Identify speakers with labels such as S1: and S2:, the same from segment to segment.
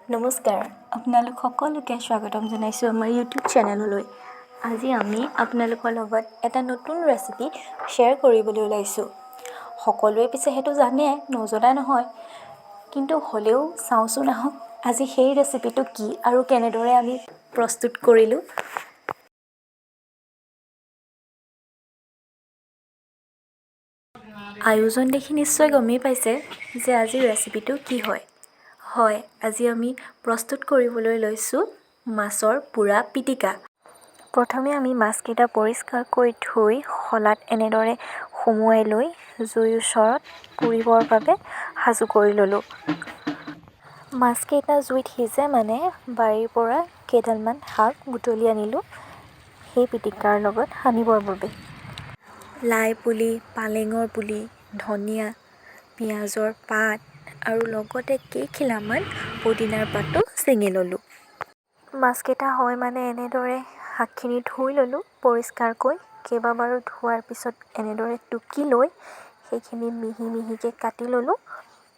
S1: নমস্কাৰ, আপোনালোক সকলোকে স্বাগতম জনাইছোঁ আমাৰ ইউটিউব চেনেললৈ। আজি আমি আপোনালোকৰ লগত এটা নতুন ৰেচিপি শ্বেয়াৰ কৰিবলৈ ওলাইছোঁ। সকলোৱে পিছে সেইটো জানে, নজনা নহয়, কিন্তু হ'লেও চাওঁচোন আহক আজি সেই ৰেচিপিটো কি আৰু কেনেদৰে আমি প্ৰস্তুত কৰিলোঁ। আয়োজন দেখি নিশ্চয় গমেই পাইছে যে আজিৰ ৰেচিপিটো কি হয়। হয়, আজি আমি প্ৰস্তুত কৰিবলৈ লৈছোঁ মাছৰ পোৰা পিটিকা। প্ৰথমে আমি মাছকেইটা পৰিষ্কাৰকৈ ধুই শলাত এনেদৰে সুমুৱাই লৈ জুইৰ ওচৰত পুৰিবৰ বাবে সাজু কৰি ল'লোঁ। মাছকেইটা জুইত সিজে মানে বাৰীৰ পৰা কেইডালমান শাক বুটলি আনিলোঁ সেই পিটিকাৰ লগত সানিবৰ বাবে। লাই পুলি, পালেঙৰ পুলি, ধনিয়া, পিঁয়াজৰ পাত আৰু লগতে কেইখিলামান পদিনাৰ পাতো ছিঙি ল'লোঁ। মাছকেইটা হয় মানে এনেদৰে শাকখিনি ধুই ল'লোঁ পৰিষ্কাৰকৈ। কেইবাবাৰো ধোৱাৰ পিছত এনেদৰে টুকি লৈ সেইখিনি মিহি মিহিকৈ কাটি ল'লোঁ।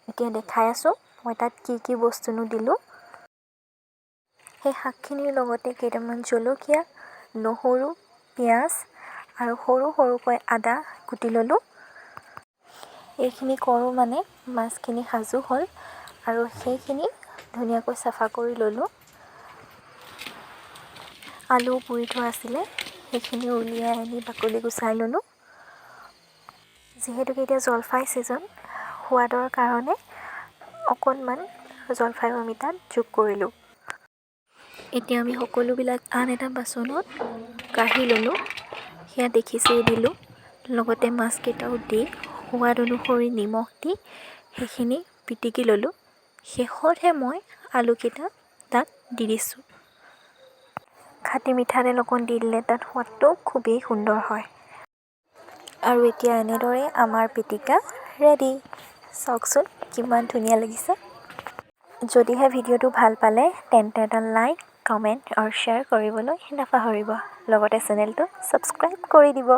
S1: এতিয়া দেখাই আছোঁ মই তাত কি কি বস্তুনো দিলোঁ। সেই শাকখিনিৰ লগতে কেইটামান জলকীয়া, নহৰু, পিঁয়াজ আৰু সৰু সৰুকৈ আদা কুটি ল'লোঁ। এইখিনি কৰোঁ মানে মাছখিনি সাজু হ'ল আৰু সেইখিনি ধুনীয়াকৈ চাফা কৰি ল'লোঁ। আলু পুৰি থোৱা আছিলে, সেইখিনি উলিয়াই আনি বাকলি গুচাই ল'লোঁ। যিহেতুকে এতিয়া জলফাই ছিজন, সোৱাদৰ কাৰণে অকণমান জলফাইও আমি তাত যোগ কৰিলোঁ। এতিয়া আমি সকলোবিলাক আন এটা বাচনত কাঢ়ি ল'লোঁ। সেয়া দেখিছেই দিলোঁ, লগতে মাছকেইটাও দি সোৱাদ অনুসৰি নিমখ দি সেইখিনি পিটিকি ল'লোঁ। শেষতহে মই আলুকেইটা তাত দি দিছোঁ। খাটি মিঠাতেল অকণ দি দিলে তাত সোৱাদটো খুবেই সুন্দৰ হয়। আৰু এতিয়া এনেদৰে আমাৰ পিটিকা ৰেডি। চাওকচোন কিমান ধুনীয়া লাগিছে। যদিহে ভিডিঅ'টো ভাল পালে তেন্তে এটা লাইক, কমেণ্ট আৰু শ্বেয়াৰ কৰিবলৈ নাপাহৰিব। লগতে চেনেলটো ছাবস্ক্ৰাইব কৰি দিব।